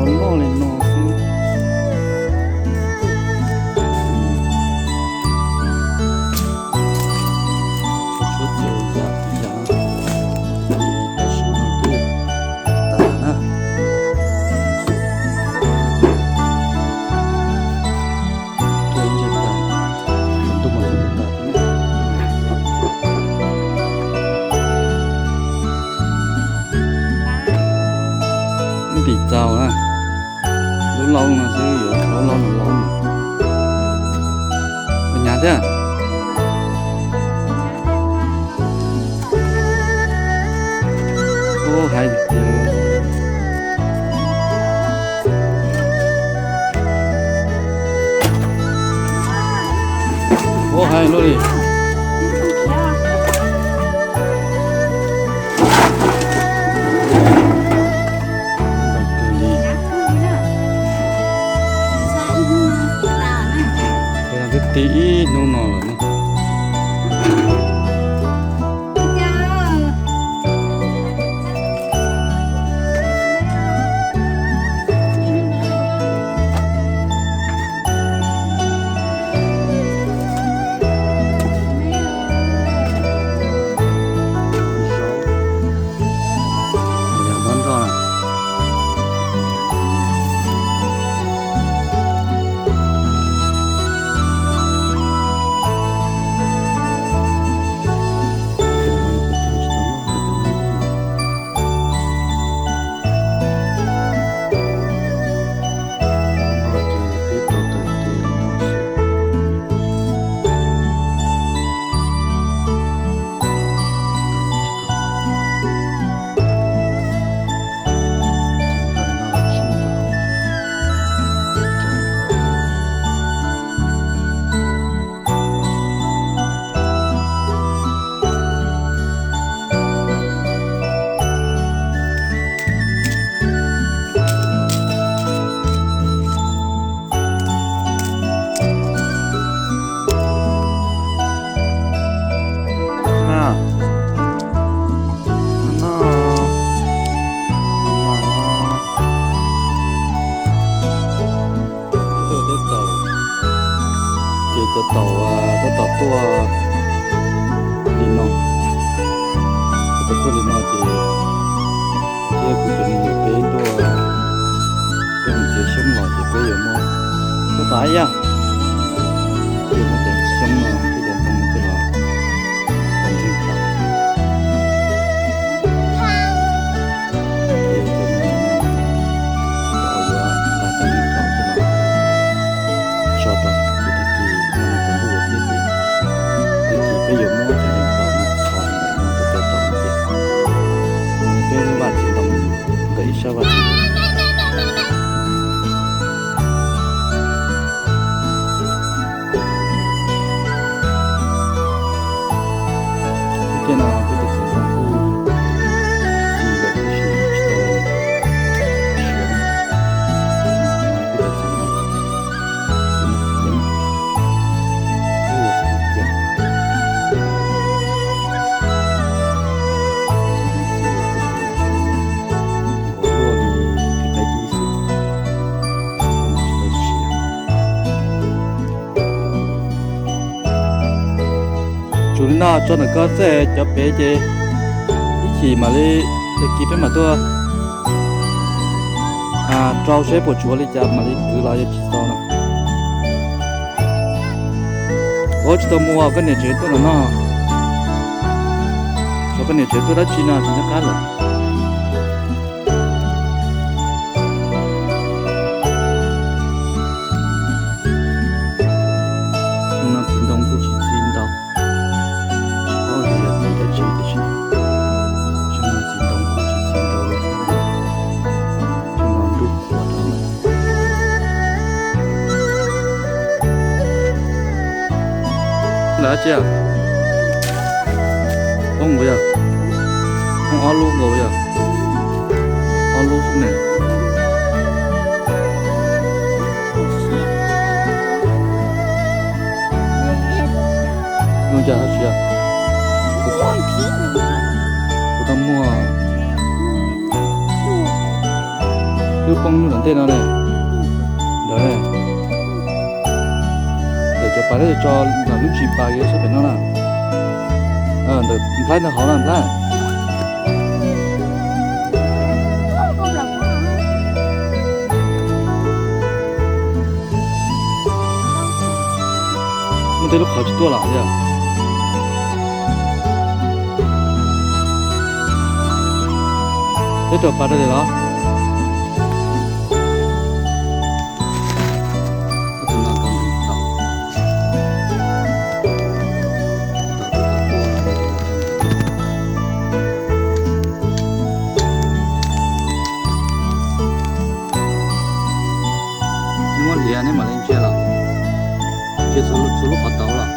Loj li no xwb. Tshuab txiav yam ib yam, tab sis no twb tas na. Tuaj ib ntsej tas, ntuj mas tsis tas. Ntim txaus na, lub laub no xwb yuav lub laub no laub. Ua nyab thiab. Ua hais tias, ua hais luaj li. Twb ti ib hnub no lawm na. Tuaj teb taum, ces cov taum tab tom tuaj li no, tab tom tuaj li no ces thiab kuv cov me nyuam peb tuaj, peb mus txiav xyoob los ces peb yuav muab tuaj tas ib yam, ces mus txiav xyoob no thiab cov ntoo no coj los ntseeg tau. Tso rau ces tag kis no tsaus ntuj lawm thiab ces tag kis peb yuav muab cov ntoo no txhos ntawm no rau cov taum no ces peb vaj txiv ntoo ntawm ib sab vaj txiv ntoo. Lub caij no peb cov txiv ntoo kuj txi lawm tab sis tsis tau siav, peb cov txiv ntoo txiv ceeb, kuj txiv ceeb, txiv ntoo txiv lawm tab sis ua luaj li peb caij ib xwb, tsis tau siav. Tsum li no tso ntawm ko xwb, cov pem ces ib chim mam li, tag kis peb mam tuaj rau seb puas tshuav li cas mam li kwv los yog tsis tau no. Ua tsis tau mus, koj niam tsev tuaj ntawm no. Tshuav koj niam tsev tuaj dab tsi no tsis nyob qab lawm. Xyoo no txiv ntoo kuj tsis txi ntau, tsis paub tias yog txiv dab tsi tiam sis xyoo no txiv ntoo kuj tsis txi ntau li thiab. Xyoo no ntuj qhuav rau lawm. Lawv dab tsi? Poob nkaus yog? Poob ob lub nkaus yog? Ob lub xwb ne. Zoo cas ho tsis yog? Kuv tau muaj lub poob nyob tom ntej no ne. Ntawd, ntawm cov pas teb tso, ntawm lub tsis pas yuav sab pem no na. Ntawm nplhaib ntawd hauv na nplhaib. Muaj tej lub qhov tsis tuaj los yog. Peb rau pas rau li los. Neb muab liav neb mam li ntsia los, ntsia txhua lub qhov tau los.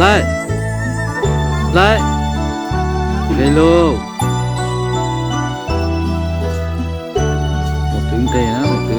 Laib, laib, nqis lauj. Mus twv nqis na, mus twv.